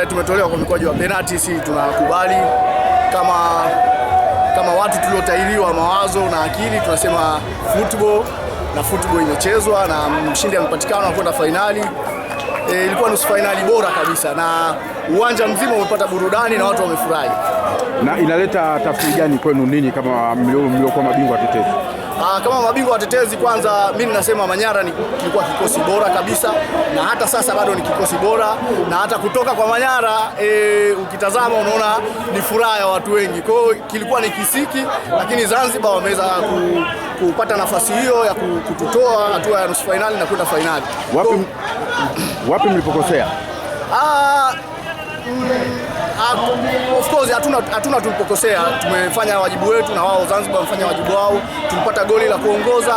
Tumetolewa kwa mikwaju ya penalti, si tunakubali kama watu tuliotairiwa mawazo na akili, tunasema football na football imechezwa na mshindi amepatikana kwenda fainali. Ilikuwa nusu fainali bora kabisa na uwanja mzima umepata burudani na watu wamefurahi. Na inaleta tafsiri gani kwenu ninyi kama mliokuwa mabingwa watetezi? Kama mabingwa watetezi, kwanza mimi ninasema Manyara kilikuwa kikosi bora kabisa, na hata sasa bado ni kikosi bora, na hata kutoka kwa Manyara ukitazama unaona ni furaha ya watu wengi. Kwa hiyo kilikuwa ni kisiki, lakini Zanzibar wameweza kupata nafasi hiyo ya kututoa hatua ya nusu fainali na kwenda fainali. Wapi mlipokosea? Of course hatuna tulipokosea, tumefanya wajibu wetu na wao Zanzibar wamefanya wajibu wao. Tulipata goli la kuongoza,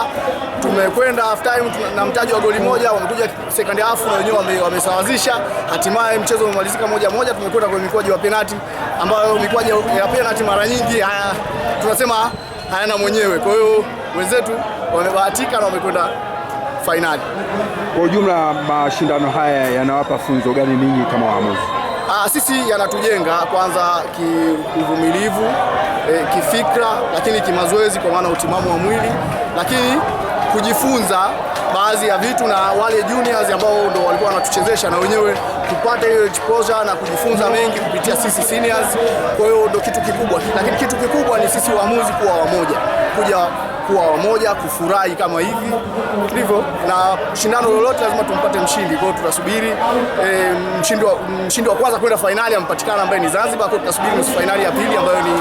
tumekwenda half time na mtaji wa goli moja, wamekuja second half na wenyewe wamesawazisha. Hatimaye mchezo umemalizika 1-1, tumekwenda kwenye mikwaju ya penalti, ambayo mikwaju ya penalti mara nyingi tunasema hayana mwenyewe. Kwa hiyo wenzetu wamebahatika na wamekwenda fainali. Kwa ujumla mashindano haya yanawapa funzo gani ninyi kama waamuzi? Sisi yanatujenga kwanza kiuvumilivu, kifikra, lakini kimazoezi kwa maana utimamu wa mwili, lakini kujifunza baadhi ya vitu na wale juniors ambao ndo walikuwa wanatuchezesha na wenyewe kupata hiyo exposure na kujifunza mengi kupitia sisi seniors. Kwa hiyo ndo kitu kikubwa, lakini kitu kikubwa ni sisi waamuzi kuwa wamoja, kuja kuwa wamoja, kufurahi kama hivi ndivyo, na shindano lolote lazima tumpate mshindi. Kwa hiyo tunasubiri mshindi wa kwanza kwenda fainali amepatikana, ambaye ni Zanzibar. Kwa hiyo tunasubiri nusu fainali ya pili ambayo ni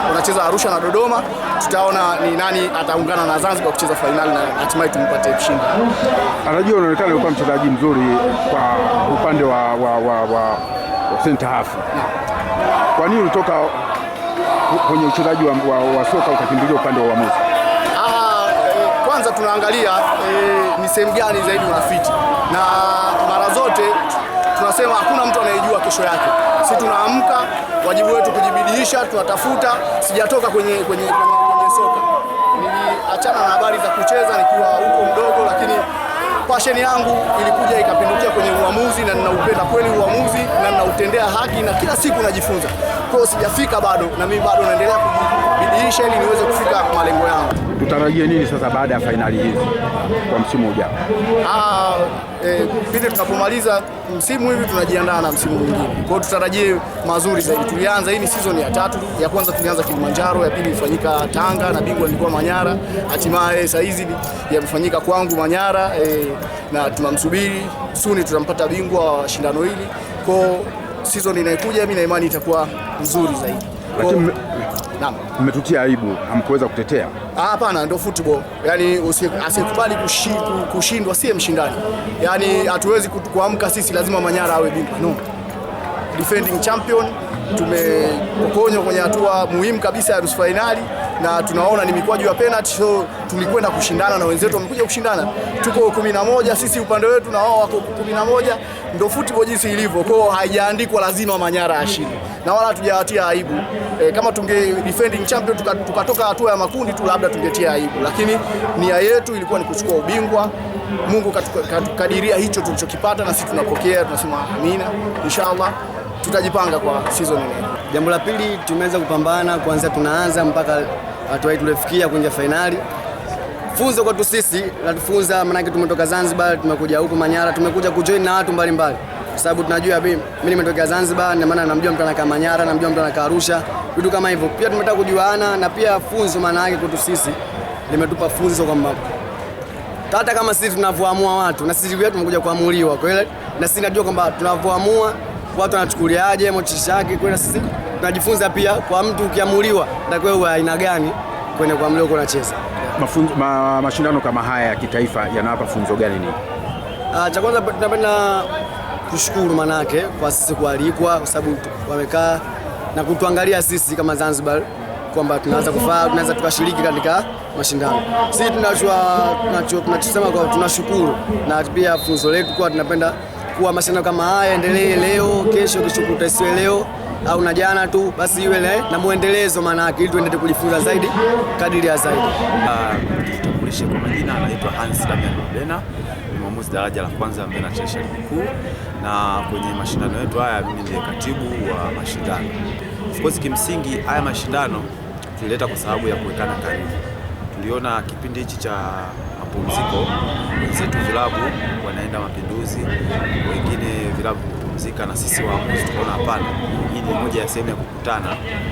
wanacheza Arusha na Dodoma. Tutaona ni nani ataungana na Zanzibar kucheza fainali na hatimaye tumpate mshindi. Anajua unaonekana ulikuwa mchezaji mzuri kwa upande wa center half. Kwa nini ulitoka kwenye uchezaji wa soka ukakimbilia upande wa uamuzi? Kwanza tunaangalia ni sehemu gani zaidi unafiti, na mara zote tunasema hakuna mtu anayejua kesho yake. Sisi tunaamka, wajibu wetu kujibidiisha, tunatafuta. Sijatoka kwenye soka, niliachana na habari za kucheza nikiwa huko mdogo, lakini passion yangu ilikuja ikapindukia kwenye uamuzi, na ninaupenda kweli uamuzi na ninautendea haki na kila siku najifunza. Kwa hiyo sijafika bado, na mimi bado naendelea kujibidiisha ili niweze kufika malengo yangu. Tutarajie nini sasa baada ya fainali hizi kwa msimu ujao? Pindi tunapomaliza msimu hivi tunajiandaa na msimu mwingine. Kwa hiyo tutarajie mazuri zaidi. Tulianza, hii ni season ya 3. Ya kwanza tulianza Kilimanjaro, ya pili ilifanyika Tanga na bingwa nilikuwa Manyara. Hatimaye saa hizi yamefanyika kwangu Manyara, na tunamsubiri soon tutampata bingwa wa shindano hili. Kwa hiyo season inayokuja mimi na imani itakuwa nzuri zaidi. Lakini Naam. mmetutia aibu, hamkuweza kutetea. Hapana, ndio football. Yaani asiyekubali kushindwa siye mshindani. Yaani hatuwezi kuamka sisi lazima Manyara awe bingwa. No. Defending champion, tumepokonywa kwenye hatua muhimu kabisa ya nusu fainali na tunaona ni mikwaju ya penalty, so tulikwenda kushindana na wenzetu wamekuja kushindana. Tuko 11 sisi upande wetu na wao wako 11, ndio football jinsi ilivyo. Kwa hiyo haijaandikwa lazima Manyara ashinde, na wala hatujawatia aibu. Kama tunge defending champion tukatoka hatua ya makundi tu labda tungetia aibu, lakini nia yetu ilikuwa ni kuchukua ubingwa. Mungu katukadiria hicho tulichokipata na sisi tunapokea, tunasema amina, inshallah tutajipanga kwa season inayo. Jambo la pili, tumeweza kupambana kuanzia tunaanza mpaka hatua hii tulifikia kuingia fainali. Funzo kwetu sisi natufunza, maanake tumetoka Zanzibar tumekuja huku Manyara, tumekuja kujoin na watu mbalimbali, kwa sababu tunajua mimi nimetokea Zanzibar, na maana namjua mtu anakaa Manyara, namjua mtu anakaa Arusha, vitu kama hivyo. Pia tumetaka kujuana, na pia funzo maana yake kwetu sisi limetupa funzo kwamba hata kama sisi tunavyoamua watu na sisi pia tumekuja kuamuliwa. Kwa hiyo na sisi najua kwamba tunavyoamua watu wanachukuliaje motisha yake. Kwa hiyo sisi tunajifunza pia kwa mtu ukiamuliwa ndio wewe aina gani kwenye kuamuliwa kwa unacheza. Mashindano kama haya ya kitaifa yanawapa funzo gani nini? Cha kwanza tunapenda kushukuru manake kwa sisi kualikwa, kwa sababu wamekaa na kutuangalia sisi kama Zanzibar kwamba tunaweza kufaa, tunaweza tukashiriki katika mashindano. Sisi tunachosema kwa tunashukuru, na pia funzo letu kwa tunapenda kuwa mashindano kama haya endelee leo, kesho, kesho kutwa isiwe leo au na jana tu, basi iwe na muendelezo maana yake, ili tuendelee kujifunza zaidi kadiri ya zaidi. Tutambulishe kwa majina, anaitwa Hans Damian Mabena, ni mwamuzi mwamuzi daraja la kwanza ambaye anachezesha ligi kuu, na kwenye mashindano yetu haya mimi ndiye katibu wa mashindano. Of course, kimsingi haya mashindano tulileta kwa sababu ya kuwekana karibu. Tuliona kipindi hichi cha mapumziko wenzetu vilabu wanaenda Mapinduzi, wengine vilabu kupumzika, na sisi waamuzi tukaona hapana, hii ni moja ya sehemu ya kukutana,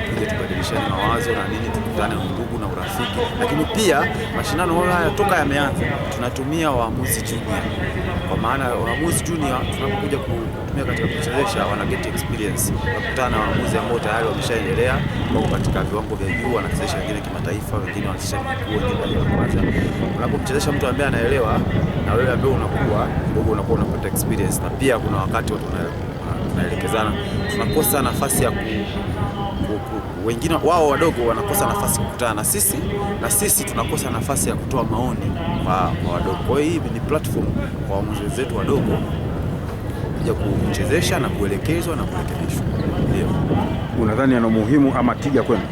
tuje tubadilishane mawazo na nini, tukutane undugu na urafiki. Lakini pia mashindano haya toka yameanza tunatumia waamuzi junior, kwa maana waamuzi junior tunapokuja kutumia katika kuchezesha, wana get experience na kukutana na waamuzi ambao tayari wameshaendelea, wako katika viwango vya juu, wanachezesha wengine kimataifa, wengine wanachezesha ligi kuu, wengine daraja la kwanza. Unapomchezesha mtu ambaye anaelewa na wewe ambaye unakuwa kidogo unakuwa unapata experience, na pia kuna wakati watu tunaelekezana, tunakosa nafasi ya wengine wao wadogo wanakosa nafasi kukutana na sisi na sisi tunakosa nafasi ya kutoa maoni kwa wadogo. Kwa hiyo hii ni platform kwa waamuzi wenzetu wadogo kuja kuchezesha na kuelekezwa na kurekebishwa. Ndio. Unadhani yana umuhimu ama tija kwenu?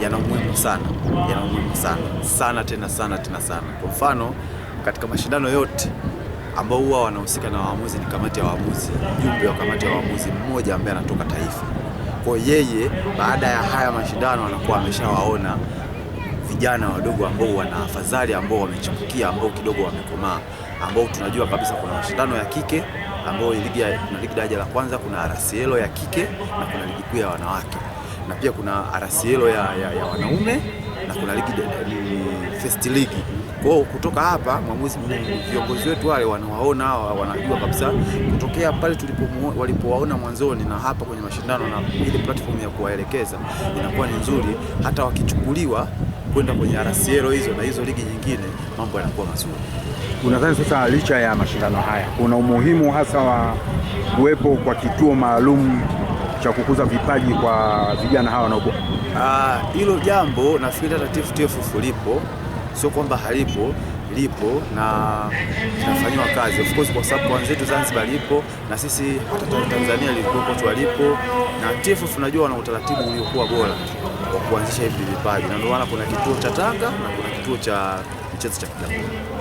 Yana umuhimu sana, yana umuhimu sana sana tena sana tena sana. Kwa mfano katika mashindano yote ambao huwa wanahusika na waamuzi ni kamati ya waamuzi, mjumbe wa kamati ya waamuzi mmoja ambaye anatoka taifa. Kwa yeye baada ya haya mashindano anakuwa ameshawaona vijana wadogo ambao wana afadhali, ambao wamechipukia, ambao kidogo wamekomaa, ambao tunajua kabisa kuna mashindano ya kike ambao kuna ligi daraja la kwanza, kuna RCL ya kike na kuna ligi kuu ya wanawake, na pia kuna RCL ya wanaume na kuna ligi first league. Kwa hiyo kutoka hapa mwamuzi, viongozi wetu wale wanawaona, wanajua kabisa kutokea pale walipowaona mwanzoni na hapa kwenye mashindano, na ile platform ya kuwaelekeza inakuwa ni nzuri, hata wakichukuliwa kwenda kwenye RCL hizo na hizo ligi nyingine, mambo yanakuwa mazuri. Unadhani sasa licha ya mashindano haya kuna umuhimu hasa wa kuwepo kwa kituo maalum cha kukuza vipaji kwa vijana hawa wanaokuwa? Hilo jambo nafikiri hata TFF lipo, sio kwamba halipo, lipo na linafanyiwa kazi of course, kwa sababu kwa wenzetu Zanzibar lipo na sisi hata Tanzania lilikuwepo tu alipo, na TFF unajua wana utaratibu uliokuwa bora wa kuanzisha hivi vipaji, na ndio maana kuna kituo cha Tanga na kuna kituo cha michezo cha Kigamboni.